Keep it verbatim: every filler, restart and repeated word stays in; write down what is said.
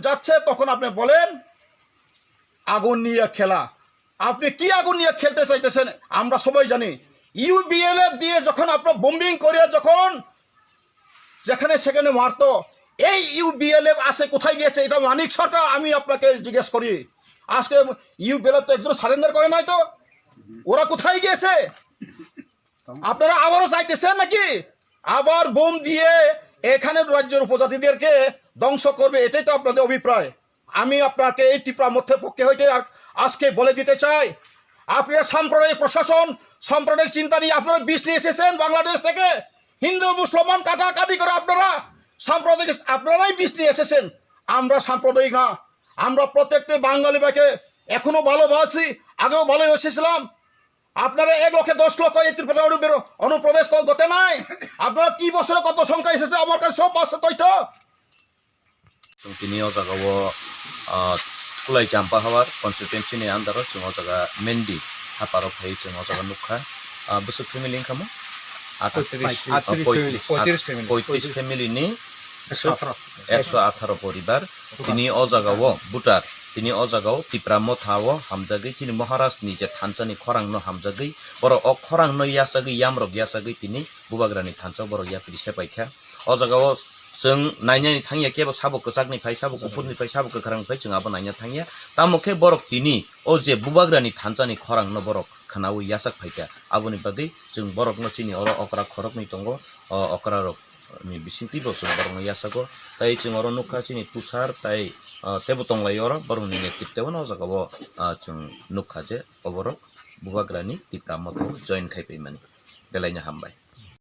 যাচ্ছে, তখন আপনি বলেন আগুন নিয়ে খেলা। আপনি কি আগুন নিয়ে খেলতে চাইতেছেন? আমরা সবাই জানি, ইউবিএলএফ দিয়ে যখন আপনারা বোম্বিং করে, যখন যেখানে সেখানে মারতো, এই ইউবিএলএফ আছে কোথায় গিয়েছে? এটা মানিক সরকার, আমি আপনাকে জিজ্ঞেস করি। আজকে ইউবিএলএফ তো একজন সারেন্ডার করে নাই তো, ওরা কোথায় গিয়েছে? আপনারা আবারও চাইতেছেন নাকি আবার বোম দিয়ে এখানে রাজ্যের উপজাতিদেরকে ধ্বংস করবে? এটাই তো আপনাদের অভিপ্রায়। আমি আপনাকে এই ত্রিপুরা মথের পক্ষে হইতে আর আজকে বলে দিতে চাই, আপনারা সাম্প্রদায়িক প্রশাসন, সাম্প্রদায়িক চিন্তা নিয়ে আপনারা বিষ নিয়ে এসেছেন বাংলাদেশ থেকে। হিন্দু মুসলমান কাটাকাটি করে আপনারা সাম্প্রদায়িক, আপনারাই বিষ নিয়ে এসেছেন। আমরা সাম্প্রদায়িক না, আমরা প্রত্যেকটি বাঙালি ভাইকে এখনো ভালোবাসি, আগেও ভালোবেসেছিলাম। আপনারা এক লক্ষে দশ লক্ষ এই ত্রিপুরা অনু-, অনুপ্রবেশ ক-, করতে নাই। আপনারা কি বছরে কত সংখ্যা এসেছে, আমার কাছে সব আছে তথ্য। Chwng tini o jaga o, ah, Khulai Champa Hawar constituency ni under o chwng o jaga Mendi haparo phai chwng o jaga nukha. Ah, bwswk family wngkha mo? Athar-, Poitris. Ah, Poitris family. Poitris family ni ekso atharo. Ekso atharo poribar. Tini o jaga o voter, tini o jaga o Tipra Motha o hamjagwi chini Maharaj ni je thansa ni khorang no hamjagwi, borok o khorang no yachagwi, yamrok yachagwi tini Bubagra ni thansa o borok yapri sepaikha. O jaga o chwng nainani thangya kebo sabo kwchak ni phai, sabo kuphur ni phai, sabo kwkhwrang ni phai, chwng abo naina thangya. Tamo khe borok tini o je Bubagra ni thansa ni khorang no borok khwnaui yachak phaikha. Aboni bagwi chwng borok no chini oro okra khorok ni tongo, o okra rok ni bisingtwi bo chwng borokno yachago. Tai chwng oro nukha chini Tushar tai, ah, teibo tonglai oro borokni netrito no o jaga o, ah, chwng nukha je oborok Bubagrani Tipra Motha o join khai paimani. Belaino hambai.